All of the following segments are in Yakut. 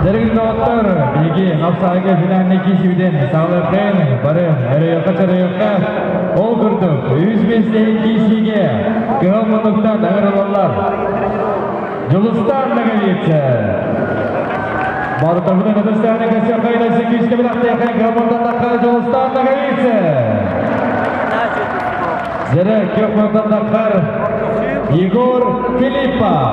Дэргин доҕоттор, биһиги Хапсаайга финальнай киирсиибитин саҕалыаххайын, бары өрөйүөххэ-чөрөйүөххэ. Ол курдук, үс миэстэһин киирсиигэ кыһыл муннуктан ыҥырылаллар. Дьулустаан Ноговицын. Барытабытын ытыстааны көрсөххөйүн өссө күүскэ билэхтиэххэ кыһыл муннуктан Дьулустаан Ноговицын. Дьэрэ күөх муннуктан Егор Филиппов.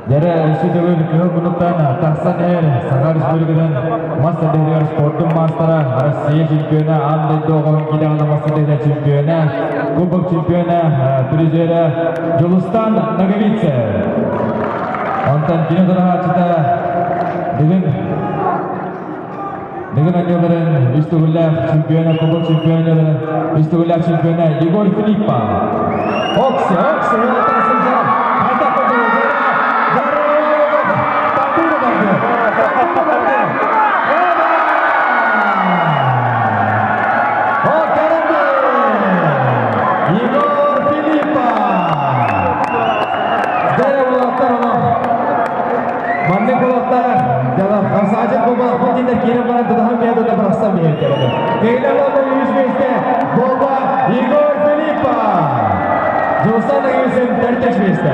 Дьэрэ өссө төгүл кыһыл муннуктан тахсан иһэр Саха Республикатын мас тардыһыытыгар спордун маастара, Россия чемпиона, аан дойду оҕолорун киинэҕэ мас тардыһыыта чемпиона, Кубок чемпиона, призера Дьулустан Ноговицын. Онтон кини тутаһааччыта бүгүн Дыгын оонньууларын үс төгүллээх чемпиона, Кубок чемпионаларын үс төгүллээх чемпиона Егор Филиппов. Окси, Окси, хайдах Егор Филиппов! Маннык буолуохтаах дьалар хамсаачык буолбатах диэннэр киирэн баран тутуһан бэйэ да бырахсан биһиэттэрэ. Кыайда буолла үс миэстэ буолла Егор Филиппов. Дьулустан Агилсин төрдүс миэстэ.